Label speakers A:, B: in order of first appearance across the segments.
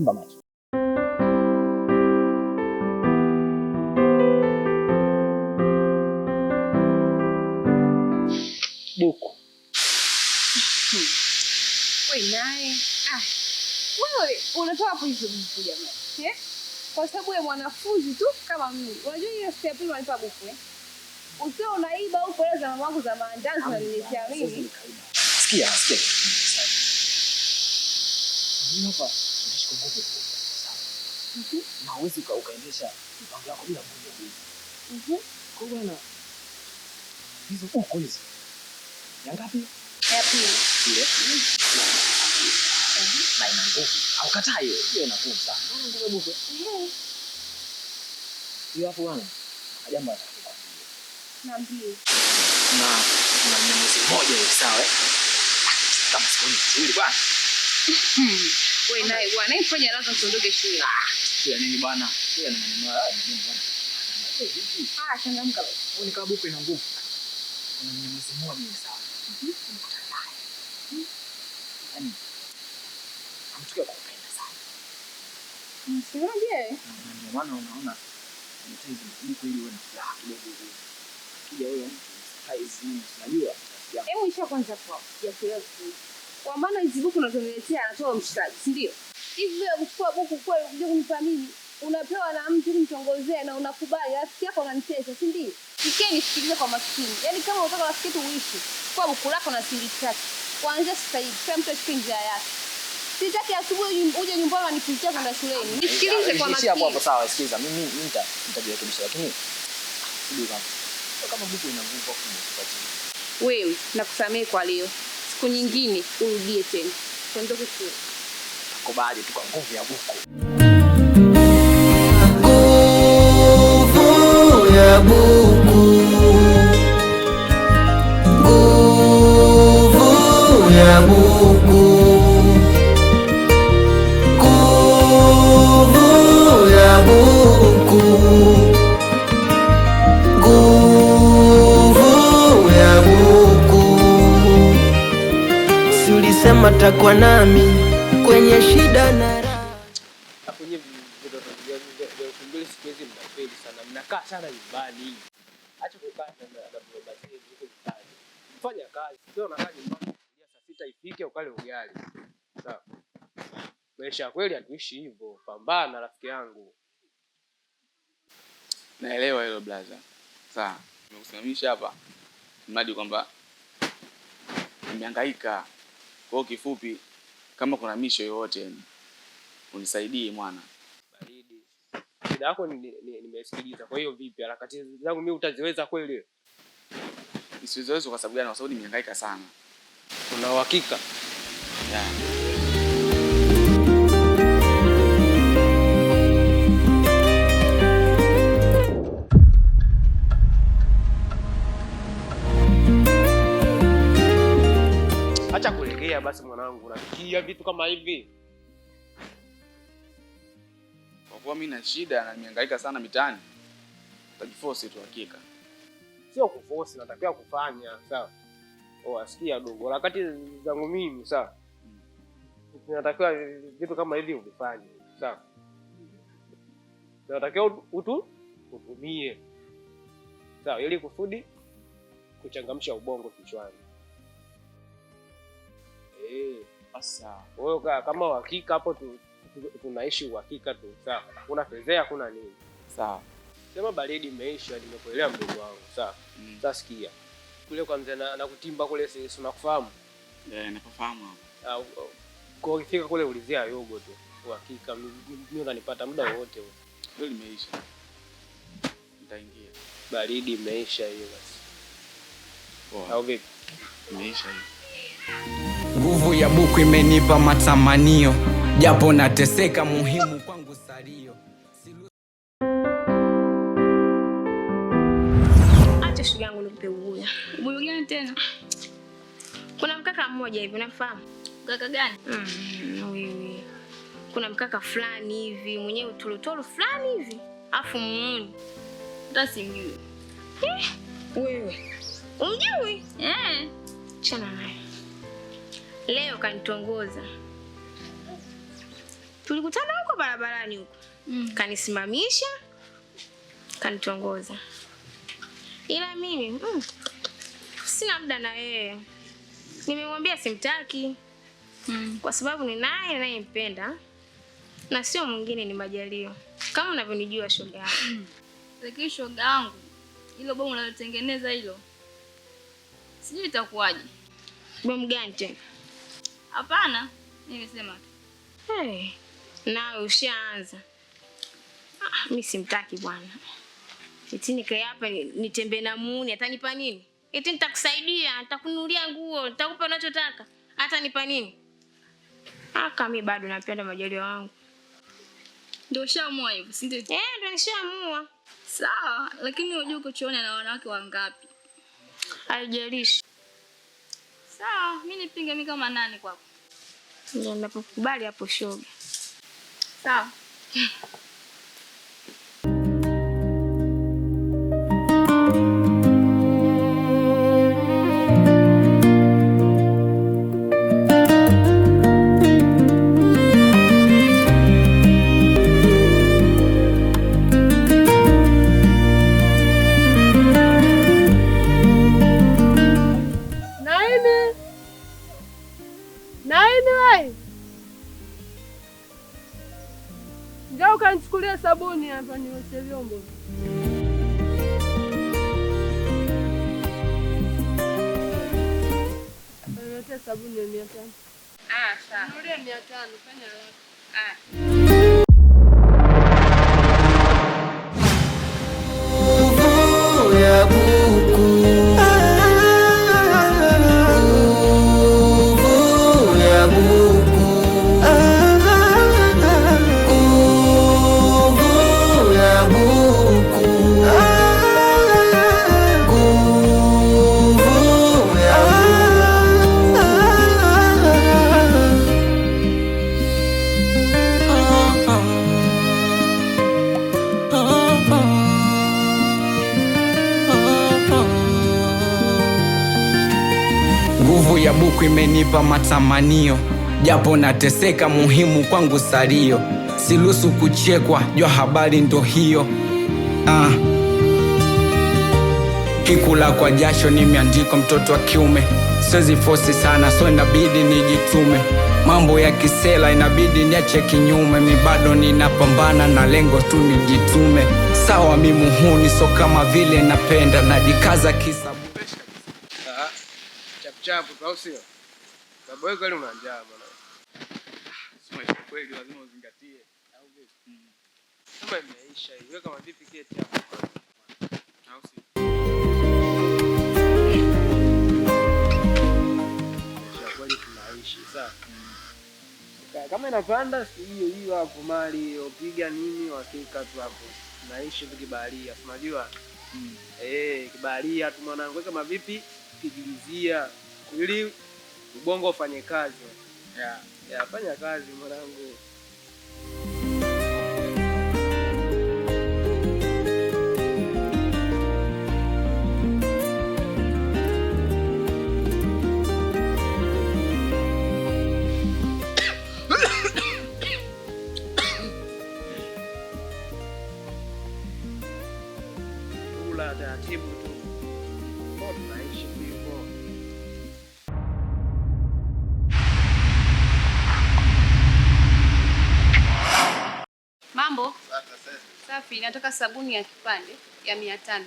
A: Fumba macho. Buku.
B: Wewe naye. Ah. Wewe unatoa hapo hizo buku jamani. Eh? Kwa sababu wewe mwanafunzi tu kama mimi. Unajua ile siku ya pili unanipa buku eh? Usio unaiba huko hela za mamangu za maandazi unaniletea mimi.
A: Sikia, sikia. Mimi hapa naishi kwa nguvu. Sawa. Na huwezi ukaendesha mipango yako bila nguvu. Kwa hiyo bwana, hizo uko hizo. Ya ngapi?
B: Ya pili.
A: Ile. Na ina nguvu. Haukatai hiyo. Hiyo ina nguvu sana. Unaona nguvu ya buku? Hiyo hapo bwana, kuna jambo nataka kukwambia.
B: Niambie.
A: Na kuna mnyamwezi mmoja hivi, sawa eh? Kama siku nzuri bwana.
B: Wewe naye bwana, hebu fanya haraka tuondoke shule.
A: Shule nini bwana? Shule na maneno haya nini bwana?
B: Ah, changamka basi.
A: Wewe ni kama buku ina nguvu. Kuna mnyamwezi mmoja hivi, sawa. Nimekutana naye. Yaani amtukia kwa kupenda sana.
B: Msemaje?
A: Na ndio maana unaona mtezi buku ili uwe na furaha kidogo hivi. Kija wewe mtu surprise nini unajua?
B: Hebu isha kwanza kwa sijakuelewa vizuri. Kwa maana hizi buku unazoniletea anatoa mshikaji, si ndio? Hivi wewe kuchukua buku kweli kuja kunipa mimi, unapewa na mtu kumtongozea na unakubali, rafiki yako unanitesa, si ndio? Sikia nisikilize kwa makini. Yaani kama unataka rafiki yetu uishi, chukua buku lako na shilingi 3. Kuanzia sasa hivi, kila mtu ashike njia yake. Sitaki asubuhi uje nyumbani unipitie kwenda shuleni. Nisikilize kwa
A: Ishia hapo hapo,
B: makini.
A: sawa, sikiliza. Mimi nitajirekebisha lakini sijui kama kama buku ina nguvu hapo nimekupatia.
B: Wewe nakusamehe kwa leo. Siku nyingine urudie tena. Tuondoke shule.
A: Kubali tu kwa nguvu ya buku.
C: Nguvu ya buku. Nguvu ya buku. Nguvu ya buku. Nguvu ya buku. Si ulisema takuwa nami kwenye shida na raha.
D: Hapo nyewe vitoto vya 2000 siku hizi mnafeli sana. Mnakaa sana nyumbani. Acha kukaa na baba zenu huko nyumbani. Fanya kazi. Sio unakaa nyumbani saa 6 ifike ukale ugali. Sawa. Maisha kweli hatuishi hivyo. Pambana rafiki yangu.
E: Naelewa hilo brother. Sawa. Nimekusimamisha hapa mradi kwamba nimehangaika. Kwa hiyo kifupi kama kuna misho yoyote unisaidie mwana.
D: Baridi. Shida yako nimesikiliza. Kwa hiyo vipi harakati zangu mimi utaziweza kweli?
E: Nisiweze kwa sababu gani? Kwa sababu nimehangaika sana.
D: Una uhakika?
E: Yeah.
D: Acha kulegea basi mwanangu, unafikia vitu kama hivi.
E: Kwa kuwa mimi na shida na nimehangaika sana mitaani, utajiforce tu hakika.
D: Sio kuforce, natakiwa kufanya, sawa? Oh, asikia dogo. Harakati zangu mimi, sawa? Natakiwa vitu kama hivi uvifanye, sawa? Natakiwa utumie. Sawa, ili kusudi kuchangamsha ubongo kichwani.
E: Sasa
D: Wewe kama uhakika hapo tunaishi uhakika tu, sawa? Kuna fedha, kuna nini?
E: Sawa.
D: Sema baridi imeisha, nimekuelewa mdogo wangu, sawa? Sasa sikia. Kule kwa mzee na kutimba kule si unakufahamu?
E: Nakufahamu hapo.
D: Kwa ukifika kule ulizia yogo tu. Uhakika mimi unanipata muda wowote huo.
E: Leo limeisha. Nitaingia.
D: Baridi imeisha hiyo basi.
E: Poa.
D: Au vipi?
E: Imeisha hiyo.
F: Nguvu ya buku imenipa matamanio, japo nateseka, muhimu kwangu salio.
G: Acha shughuli yangu nikupe ubuyu.
H: Ubuyu gani tena?
G: Kuna mkaka mmoja hivi unamfahamu?
H: Mkaka gani?
G: Wewe. Kuna mkaka fulani hivi mwenyewe utolotolo fulani hivi. Afu muone.
H: Hata simjui.
G: Wewe. Umjui? Chana naye. Leo kanitongoza. Tulikutana huko barabarani huko. Kanisimamisha, kanitongoza. Ila mimi sina muda na yeye. Nimemwambia simtaki. Kwa sababu ni naye ninayempenda na sio mwingine, ni Majalio. Kama unavyonijua shoga yangu.
H: Lakini shoga yangu, hilo bomu unalotengeneza hilo, sijui itakuwaje.
G: Bomu gani tena?
H: Hapana, nimesema tu.
G: Hey, nawe ushaanza. Mimi simtaki bwana. Eti nikae hapa nitembee na muuni, atanipa nini? Eti nitakusaidia, nitakununulia nguo, nitakupa unachotaka. Atanipa nini? Aka mimi bado napenda Majalio wangu.
H: Ndio ushaamua hivyo, si ndio?
G: Ndio nishaamua.
H: Sawa, lakini unajua uko chuoni na wanawake wangapi?
G: Haijalishi.
H: Sawa, mimi nipinge mimi kama nani kwako?
G: Ndio ninapokubali hapo shoga.
H: Sawa.
I: Naimi wewe. Njoo ukanichukulie sabuni hapa nioshe vyombo. Niletee sabuni ya 500.
B: Ah, sawa.
I: Nunulie 500, fanya haraka.
B: Ah.
C: Nguvu ya buku. Nguvu ya buku. Nguvu ya buku. Nguvu ya
F: Nguvu ya buku imenipa matamanio, japo nateseka, muhimu kwangu salio. Siruhusu kuchekwa, jua habari ndo hiyo. Kikula kwa jasho nimeandikwa mtoto wa kiume. Siwezi fosi sana, so inabidi nijitume. Mambo ya kisela inabidi niache kinyume. Mi bado ninapambana na lengo tu nijitume. Sawa mi muhuni, so kama vile napenda najikaza kisa
D: Chapu tu, au sio? Sababu wewe kweli una njaa bwana. Sema kweli lazima uzingatie. Au vipi? Kama imeisha hiyo kama vipi keti hapo. Au sio? Kweli tunaishi sawa. Kama inapanda hiyo hiyo hapo mali upiga nini wakika tu hapo. Tunaishi tu kibaharia, unajua? Kibaharia tu mwanangu, kama vipi kijilizia ili ubongo ufanye kazi. Yeah, fanya kazi mwanangu. Kula taratibu tu. Kwa tunaishi hivyo.
B: Mambo? Safi, nataka sabuni ya kipande ya 500.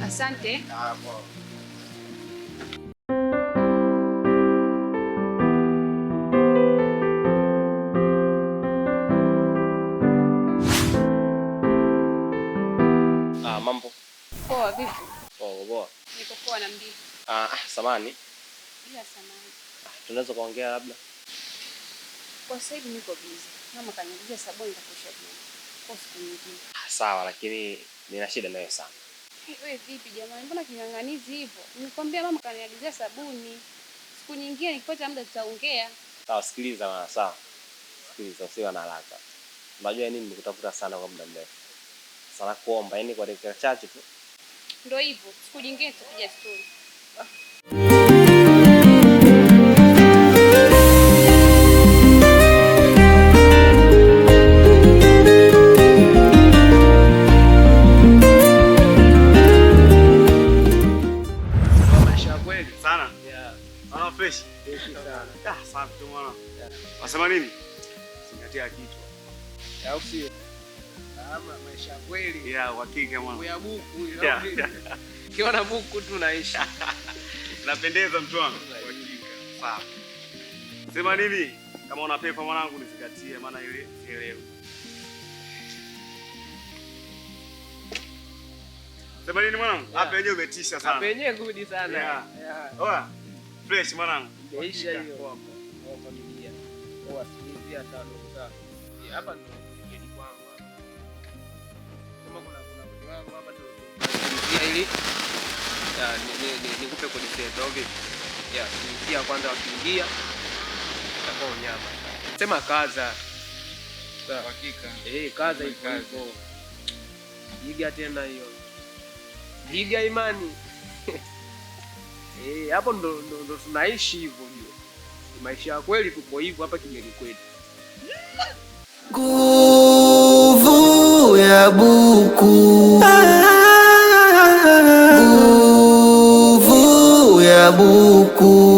B: Asante.
D: Mambo.
B: Poa, vipi?
D: Poa, poa.
B: Niko poa na mbi.
D: Samani.
B: Bila samani.
D: Tunaweza kuongea labda?
B: Kwa sasa hivi niko busy. Mama kaniambia sabuni nitakusha vyombo. Kwa siku nyingine.
D: Sawa, lakini nina shida nayo sana.
B: Wewe vipi jamani? Mbona kinyang'anizi hivyo? Nikwambia mama kaniagizia sabuni. Siku nyingine nikipata muda tutaongea.
J: Sawa, sikiliza bwana, sawa. Sikiliza, usiwe na haraka. Unajua nini, nimekutafuta sana kwa muda mrefu. Sana kuomba, yani kwa dakika chache tu.
B: Ndio hivyo, siku nyingine tutapiga story.
D: Maisha ya kweli
K: Sana.
D: Yeah.
K: Naona fresh.
D: Fresh sana.
K: Ah, safi tu mwana. Wasema nini? Zingatia kitu.
D: Au sio? Ama maisha ya kweli.
K: Yeah, uhakika mwana.
D: Ya buku.
K: Yeah.
D: Ukiona buku tu naishi.
K: Napendeza mtu wangu. Uhakika. Safi. Sema nini? Kama una pepa mwanangu nizingatie maana ile sielewi. Sema nini mwanangu? Hapa yenyewe umetisha sana.
D: Hapa yenyewe good sana.
K: Yeah.
D: Yeah.
K: Oa. Fresh mwanangu.
D: Imeisha hiyo. Kwa familia. Kwa sikilizia hata wadogo zako. Hapa ndo kigeni kwangu hapa. Kama kuna mtu wangu hapa tunasikilizia ili nikupe kodi zetu au vipi? Yeah, sikilizia kwanza wakiingia itakuwa unyama. Sema kaza. Sawa.
E: Hakika.
D: Kaza hivyo hivyo. Iga tena hiyo. Iga imani. Hapo ndo tunaishi hivyo ndio. Maisha ya kweli tuko hivyo hapa kigeni kwetu.
C: Nguvu ya buku, nguvu ya buku.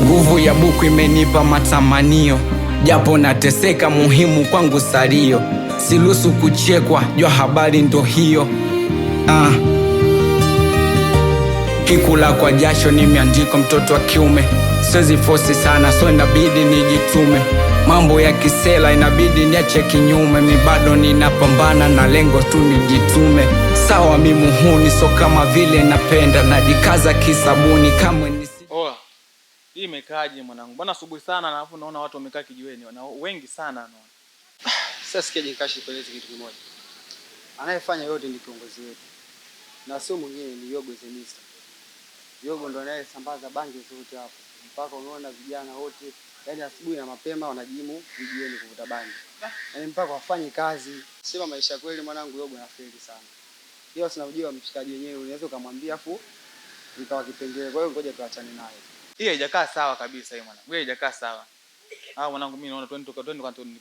F: Nguvu ya buku imenipa matamanio, japo nateseka, muhimu kwangu salio. Siruhusu kuchekwa, jua habari ndo hiyo. Kikula kwa jasho nimeandikwa mtoto wa kiume. Siwezi fosi sana, so inabidi nijitume. Mambo ya kisela inabidi niache kinyume. Mi bado ninapambana na lengo tu nijitume. Sawa mi muhuni, so kama vile napenda najikaza kisabuni kamwe nisi.
E: Oa. Hii imekaaje mwanangu? Bwana asubuhi sana na alafu naona watu wamekaa kijiweni na wengi sana naona.
L: Sasa sikia Jikashi, kueleza kitu kimoja. Anayefanya yote ni kiongozi wetu. Na sio mwingine ni Yogo Zemista. Yogo ndo anayesambaza bangi zote hapo. Mpaka unaona vijana wote, yani asubuhi na mapema wanajimu vijiweni kuvuta bangi. Yaani mpaka wafanye kazi. Sema maisha kweli mwanangu, Yogo anafeli sana. Hiyo sina ujio wa mshikaji wenyewe, unaweza ukamwambia afu ikawa kipengele. Kwa hiyo ngoja tuachane naye.
E: Hii haijakaa sawa kabisa hii mwanangu. Hii haijakaa sawa. Ah mwanangu, mimi naona twende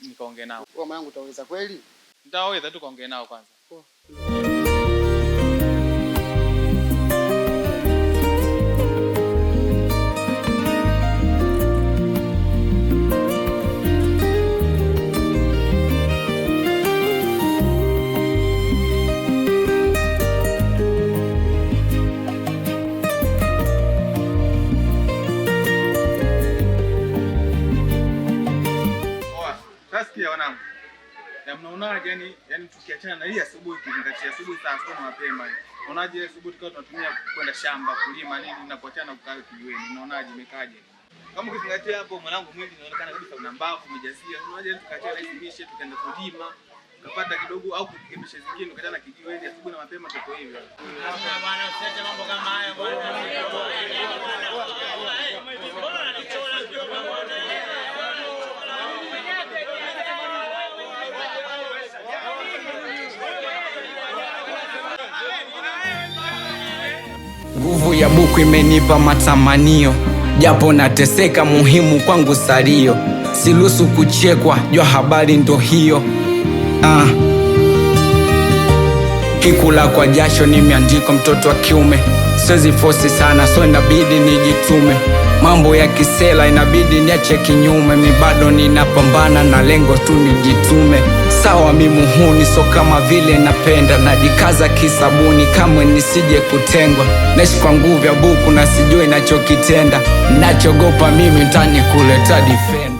E: nikaongee nao.
L: Wewe mwanangu utaweza kweli?
E: Nitaweza tu kaongee nao kwanza. Sasa wanangu. Na mnaonaje yani tukiachana na hii asubuhi, kizingatia asubuhi saa 6 mapema hii. Unaonaje asubuhi tukawa tunatumia kwenda shamba kulima nini na kuachana kukaa kijiweni? Unaonaje imekaje? Kama ukizingatia hapo mwanangu, mwili unaonekana kabisa una mbavu umejazia. Unaonaje tukaachana hizi mishe tukaenda kulima tukapata kidogo au kupiga zingine tukaachana kijiweni asubuhi na mapema tuko hivyo.
M: Hamna bwana, usiache mambo kama hayo bwana. Mbona unanichora bwana?
F: Nguvu ya buku imenipa matamanio, japo nateseka, muhimu kwangu salio. Siruhusu kuchekwa, jua habari ndo hiyo. Kikula kwa jasho nimeandikwa mtoto wa kiume. Siwezi fosi sana, so inabidi nijitume. Mambo ya kisela inabidi niache kinyume. Mi bado ninapambana na lengo tu nijitume. Sawa mi muhuni, so kama vile napenda najikaza kisabuni kamwe nisije kutengwa. Naishi kwa nguvu ya buku na sijui nachokitenda. Nachogopa mimi mtani kuleta defender.